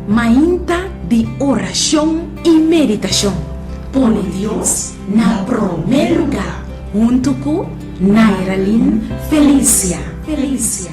Mainta di orashon i meditashon. Pone Dios na promé lugá huntu ku Nairalyn Felicia. Felicia.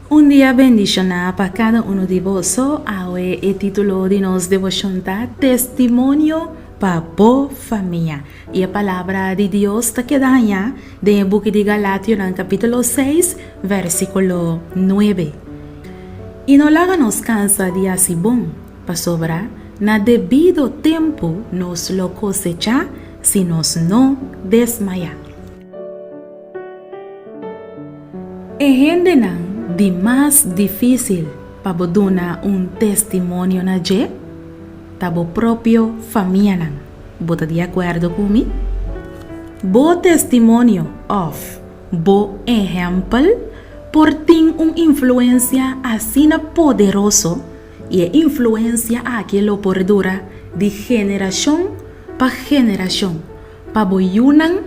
Un dia bendishoná pa kada unu di boso. Awe e título di nos devoshon ta Testimonio pa bo famia. I e palabra di Dios ta keda hañá den e buki di Galationan kapítulo seis, versíkulo nuebe. I no laga nos kansa di hasi bon, pasobra na debido tempu nos lo kosechá si nos no desmayá. E hendenan di mas difísil pa bo duna un testimonio na dje ta bo propio famianan. Bo ta di akuerdo ku mi? Bo testimonio òf bo ehèmpel por tin un influensia asina poderoso i e influensia aki lo por dura di generashon pa generashon pa bo yunan,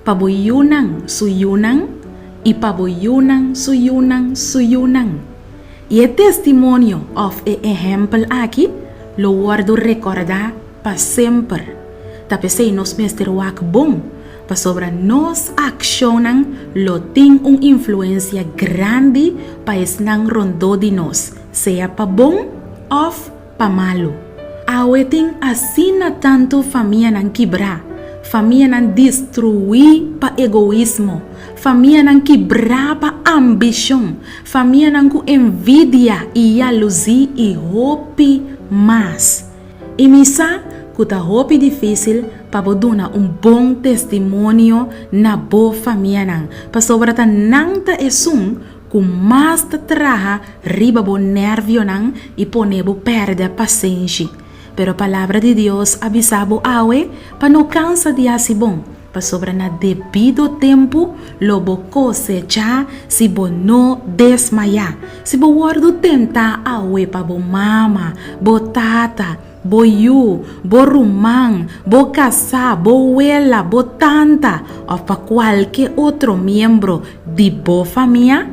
pa bo yunan su yunan, i pa bo yunan su yunan su yunan. I e testimonio òf e ehèmpel aki lo wòrdu rekòrdá pa semper. Ta p'esei nos mester wak bon, pasobra nos akshonnan lo tin un influensia grandi pa esnan rondó di nos, sea pa bon òf pa malu. Awe tin asina tantu famianan kibrá, famianan destruí pa egoismo, famianan kibrá pa ambishon, famianan ku envidia i yaluzí i hopi mas. I mi sa ku ta hopi difísil pa bo duna un bon testimonio na bo famianan, pasobra ta nan ta esun ku mas ta traha riba bo nèrvionan i pone bo pèrdè pasenshi. Pero Palabra di Dios a bisa bo awe pa no kansa di hasi bon, pasobra na debido tempu lo bo kosechá si bo no desmayá. Si bo wòrdu tentá awe pa bo mama, bo tata, Bo yu, bo ruman, bo kasá, bo wela, bo tanta òf pa kualke otro miembro di bo famia,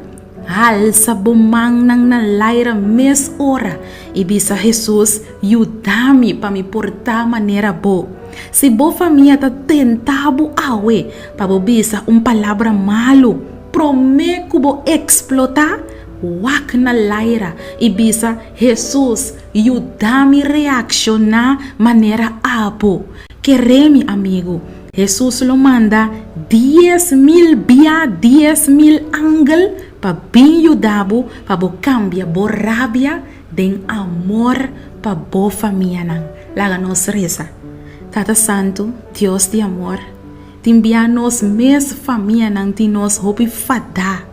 halsa bo mannan na laira mes ora i bisa Hesus, Yuda mi pa mi por ta manera bo. Si bo famia ta tenta bo awe pa bo bisa un palabra malu promé ku bo eksplotá, wak na laira i bisa Hesus, Yuda mi reakshoná manera abo. Keré mi amigu, Hesus lo manda 10,000 bia 10,000 angel pa bin yuda bo pa bo kambia bo rabia den amor pa bo famianan. Laga nos resa. Tata Santu, Dios di amor, tin bia nos mes famianan tin nos hopi fadá.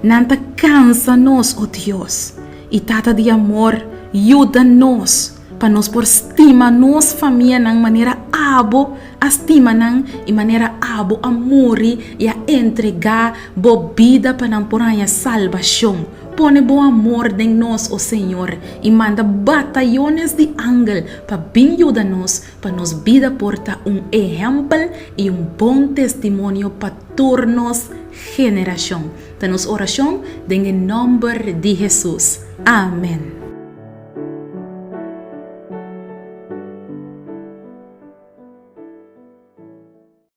Nan ta kansa nos, o Dios. I Tata di amor, yuda nos pa nos por stima nos famianan manera Abo a stima nan i manera Abo a muri i a entregá Bo bida pa nan por haña salbashon. Pone Bo amor den nos, o Señor, i manda batayones di angel pa bin yuda nos pa nos bida por ta un ehèmpel i un bon testimonio pa tur nos generashon. Ta nos orashon den e nòmber di Hesus. Amen.